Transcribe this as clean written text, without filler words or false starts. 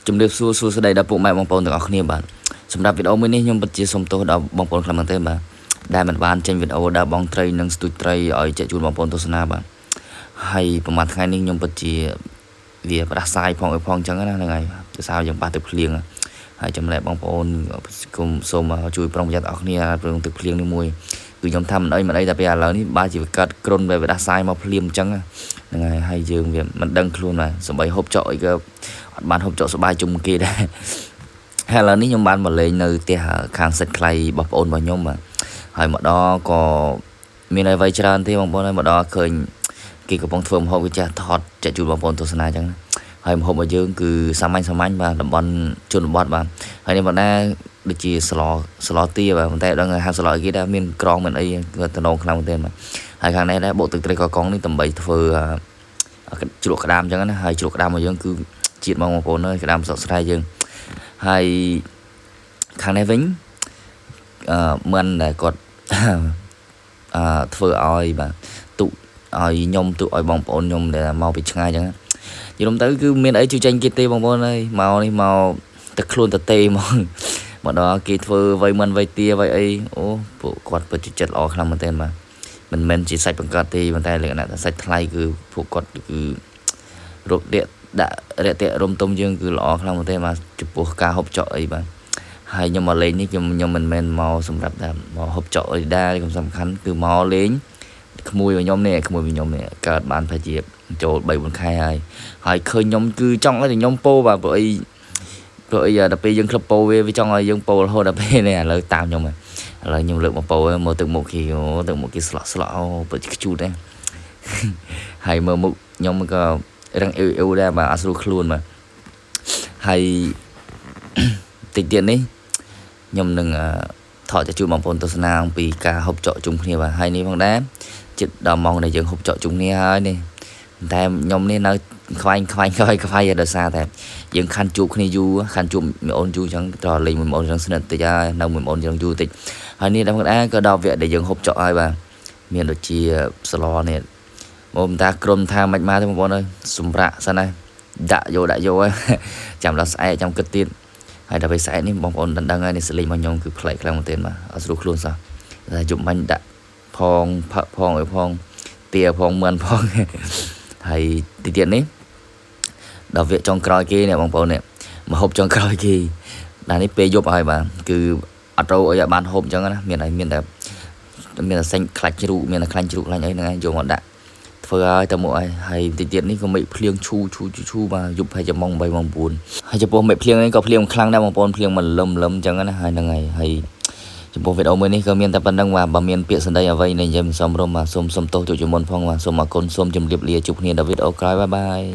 ជំរាបសួរសួស្តីដល់ពុកម៉ែបងប្អូនទាំងអស់គ្នាបាទសម្រាប់វីដេអូមួយនេះខ្ញុំពិតជាសូមទោសដល់បងប្អូនខ្លាំងមែនទែនបាទដែលមិនបានចេញវីដេអូដល់បងត្រីនិងស្ទូចត្រីឲ្យចែកជូនបងប្អូនទស្សនាបាទហើយប្រហែលថ្ងៃនេះខ្ញុំពិតជាវាផ្ដាសាយផងអីផងអញ្ចឹងណាហ្នឹងហើយដោយសារយើងប៉ះទឹកភ្លៀងហើយចម្លែកបងប្អូនគុំសូមជួយប្រុងប្រយ័ត្នអស់គ្នារឿងទឹកភ្លៀងនេះមួយគឺខ្ញុំថាមិនអីមិនអីតែពេលឥឡូវនេះបើជាកើតគ្រុនវាផ្ដាសាយមកភ្លាមអញ្ចឹងហ្នឹងហើយហើយយើងវាមិនដឹងខ្លួនដែរសំបីហូបចុកអីក៏អត់បានហូបចុកសប្បាយជុំគេដែរហើយឥឡូវនេះខ្ញុំបានមកលេងនៅផ្ទះខាងសិតខ្លៃរបស់ប្អូនរបស់ខ្ញុំបាទហើយមកដល់ក៏មានអ្វីច្រើនទេបងប្អូនហើយមកដល់ឃើញគេកំពុងធ្វើម្ហូបគេចេះថតចែកជូនបងប្អូនទស្សនាអញ្ចឹងហើយម្ហូបរបស់យើងគឺសាមញ្ញសាមញ្ញបាទតំបន់ជនបទបាទហើយនេះបងណាដូចជាស្លស្លទាបាទប៉ុន្តែដឹងហៅស្លអីគេដែរមានក្រងមានអីគឺតំណងខ្លាំងមែនទែនបាទហើយខាងនេះដែរបុកទឹកត្រីកកុងនេះដើម្បីធ្វើជ្រក់ក្តាមអញ្ចឹងណាហើយជ្រក់ក្តាមរបស់យើងគឺជាតិមកបងប្អូនអើយក្តាមស្រុកស្រែយើងហើយខាងនេះវិញអឺមិនដែលគាត់អឺធ្វើឲ្យបាទទុកឲ្យខ្ញុំទុកឲ្យបងប្អូនខ្ញុំដែលមកពីឆ្ងាយអញ្ចឹងយល់ទៅគឺមានអីជួយចេញគេទេបងប្អូនអើយមកនេះមកទឹកខ្លួនតទេហ្មងមកដល់គេធ្វើអ្វីមិនអ្វីទាអ្វីអីអូពួកគាត់ពិតជាចិត្តល្អខ្លាំងមែនទែនបាទមិនមែនជាសាច់បង្កើតទេប៉ុន្តែលក្ខណៈថាសាច់ថ្លៃគឺពួកគាត់គឺរករាក់ដាក់រាក់ទាក់រំទុំយើងគឺល្អខ្លាំងមែនទែនបាទចំពោះការហូបចុកអីបាទហើយខ្ញុំមកលេងនេះខ្ញុំខ្ញុំមិនមែនមកសម្រាប់តែមកហូបចុកអីដែរខ្ញុំសំខាន់គឺមកលេងក្មួយរបស់ខ្ញុំនេះក្មួយរបស់ខ្ញុំនេះកើតបានប្រហែលជាចូល3 4ខែហើយហើយឃើញខ្ញុំគឺចង់ឲ្យតែខ្ញុំពោបាទព្រោះអីព្រោះអីដល់ពេលយើងក្លឹបពោវាវាចង់ឲ្យយើងពោរហូតដល់ពេលនេះឥឡូវតាមខ្ញុំហើយឥឡូវខ្ញុំលើកមកពោមកទឹកមុខគេអូទឹកមុខគេស្លក់ស្លក់អូពិតជាខ្ជូតដែរហើយមើលមុខខ្ញុំក៏រឹងអ៊ូអ៊ូដែរបាទអត់ស្រួលខ្លួនបាទហើយតិចទៀតនេះខ្ញុំនឹងថតជូនបងប្អូនទស្សនាអំពីការហូបចុកជុំគ្នាបាទហើយនេះផងដែរចិត្តដល់ម៉ោងដែលយើងហូបចុកជុំគ្នាហើយនេះតែខ្ញុំនេះនៅខ្វែងខ្វែងខ្វែងខ្វែងដោយសារតែយើងខាន់ជួបគ្នាយូរខាន់ជួបមីអូនយូរអញ្ចឹងត្រូវលេងមួយមីអូនអញ្ចឹងស្និទ្ធតិចហើយនៅមួយមីអូនអញ្ចឹងយូរតិចហើយនេះដល់ដែរក៏ដល់វគ្គដែលយើងហូបចុកហើយបាទមានដូចជាស្លនេះមកតាក្រុមថាមិនមកទេបងប្អូនអើយសម្រាប់សិនណាដាក់យកដាក់យកចាំដល់ស្អែកចាំគិតទៀតហើយដល់ពេលស្អែកនេះបងប្អូនដឹងហើយនេះសលេងរបស់ខ្ញុំគឺប្លែកខ្លាំងមែនទែនបាទអត់ស្រួលខ្លួនសោះតែយប់មិញដាក់ផងផឹកផងអីផងទាផងមឿនផងហើយទីទៀតនេះដល់វគ្គចុងក្រោយគេនេះបងប្អូននេះមកហូបចុងក្រោយគេដល់នេះពេលយប់ហើយបាទគឺអត់ត្រូវអីឲ្យបានហូបអញ្ចឹងណាមានតែមានតែមានតែសាច់ខ្លាច់ជ្រូកមានតែខ្លាញ់ជ្រូកខ្លាញ់អីហ្នឹងឯងយកមកដាក់ធ្វើឲ្យទៅមកហើយហើយតិចទៀតនេះក៏មេឃភ្លៀងឈូឈូឈូបាទយប់ហើយចាំម៉ោង8ម៉ោង9ហើយចំពោះមេឃភ្លៀងនេះក៏ភ្លៀងខ្លាំងដែរបងប្អូនភ្លៀងមិនលឹមលឹមអញ្ចឹងណាហើយហ្នឹងហើយហើយចំពោះវីដេអូមួយនេះក៏មានតែប៉ុណ្្នឹងបាទបើមានពាក្យសម្ដីអ្វីនៃនិយាយមិនសមរម្យបាទសូមសុំទោសទុកជាមុនផងបាទសូមអរគុណសូមជម្រាបលាជួបគ្នាដល់វីដេអូក្រោយបាយបាយ។